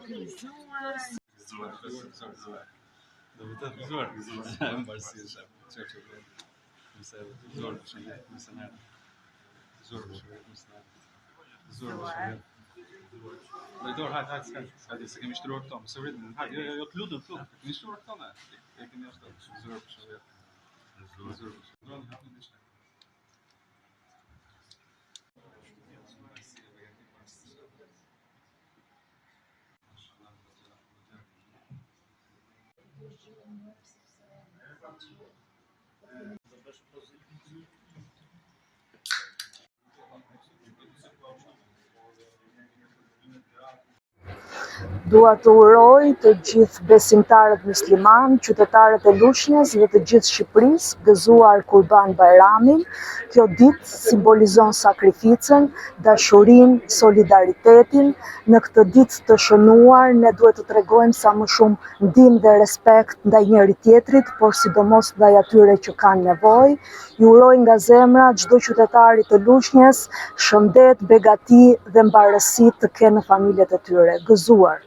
Gëzuar. Gëzuar, gëzuar, gëzuar. Do të thotë gëzuar, gëzuar. Mbarësi, shef. Çfarë çfarë. Mëse, gëzuar, përshëndet, mëse nërë. Gëzuar, përshëndet, mëse nërë. Gëzuar, përshëndet. Drejtor, hajt, hajt, s'ka, s'ka gjë, se kemi shtruar këto, mos e vritni. Hajt, jo, jo, jo, të lutem, të lutem. Kemi shtruar këto ne. E kemi ashtu. Gëzuar, përshëndet. Gëzuar, përshëndet. Droni, hapni diçka. Dua të uroj të gjithë besimtarët muslimanë, qytetarët e Lushnjës dhe të gjithë Shqipërisë, gëzuar Kurban Bajramin. Kjo ditë simbolizon sakrificën, dashurinë, solidaritetin. Në këtë ditë të shënuar, ne duhet të tregojmë sa më shumë ndihmë dhe respekt ndaj njëri-tjetrit, por sidomos ndaj atyre që kanë nevojë. Ju uroj nga zemra çdo qytetari të Lushnjës, shëndet, begati dhe mbarësi të kenë në familjet e tyre. Gëzuar!